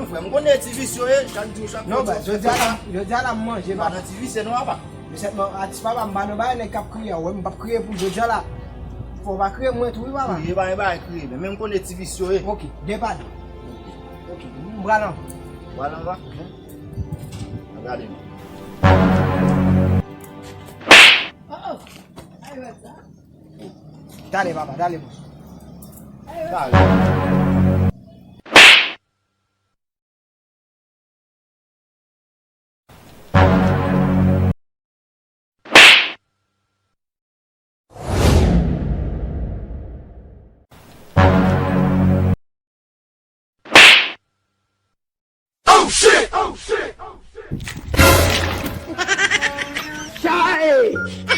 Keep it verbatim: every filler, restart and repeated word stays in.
Frè, m konnen ti visye w ye, chak jou, chak Non, ba, jodi a la, jodi a la m manje, ba. Nan ti visye non, papa. Mesye, non, atis papa, m pa nan bagay nèg k ap kriye, wè, m p ap kriye pou jodi a la. Fò w pa kriye mwen tou, wi, papa. Kriye, pa gen bagay kriye, men, men m konnen ti visye w ye. Ok, de pa de. Ok, m pral anvan. Pral anvan? An gade nou. Dale, papa, dale, bòs. Dale. Oh shit! Oh shit! Oh shit! Shawty!